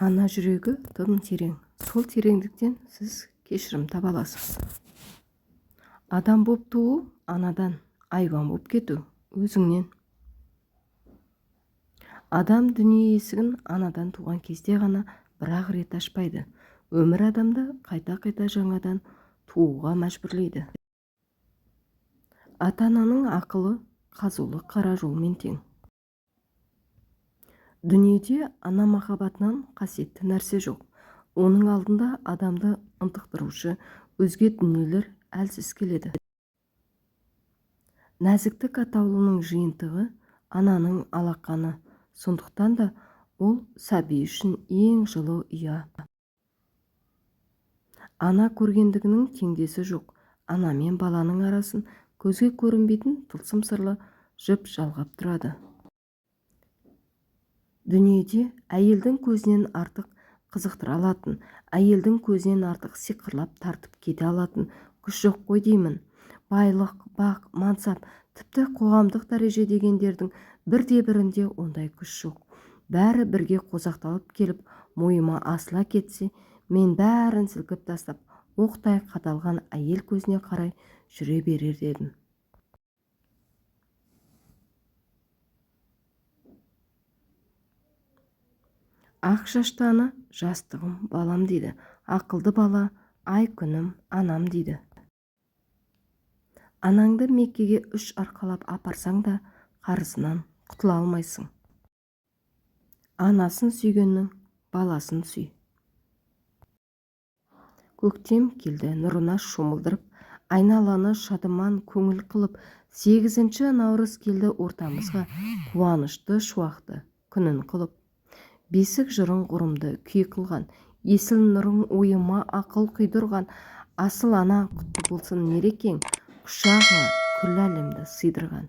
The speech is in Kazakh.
Ана жүрегі тым терең, сол тереңдіктен сіз кешірім таба аласыз. Адам боп туу анадан, айуан боп кету өзіңнен. Адам дүние есігін анадан туған кезде ғана бір-ақ рет ашпайды. Өмір адамды қайта-қайта жаңадан тууға мәжбүрлейді. Ата-ананың ақылы қазулы қара жолмен тең. Дүниеде ана махаббатынан қасиетті нәрсе жоқ. Оның алдында адамды ынтықтырушы өзге дүниелер әлсіз келеді. Нәзіктік атаулының жиынтығы ананың алақаны, сондықтан да ол сәби үшін ең жылы ұя. Ана көргендігінің теңдесі жоқ. Ана мен баланың арасын көзге көрінбейтін тылсым сырлы жіп жалғап тұрады. Дүниеде әйелдің көзінен артық қызықтыра алатын, әйелдің көзінен артық сиқырлап тартып кете алатын күш жоқ қой деймін. Байлық, бақ, мансап, тіпті қоғамдық дәреже дегендердің бірде-бірінде ондай күш жоқ. Бәрі бірге қосақталып келіп, мойыма асыла кетсе, мен бәрін сілкіп тастап, оқтай қадалған әйел көзіне қарай жүре берер едім. Ақ шашты ана жастығым балам дейді, ақылды бала ай күнім анам дейді. Анаңды Меккеге 3 арқалап апарсаң да қарызынан құтыла алмайсың. Анасын сүйгеннің баласын сүй. Көктем келді нұрына шомылдырып, айналаны шадыман көңіл қылып, 8 наурыз келді ортамызға, қуанышты шуақты күнін қылып. Бесік жырын ғұрымды күй қылған, есіл нұрың ойыма ақыл құйдырған, асыл ана құтты болсын мерекең, құшағыңа күллі әлемді сыйдырған.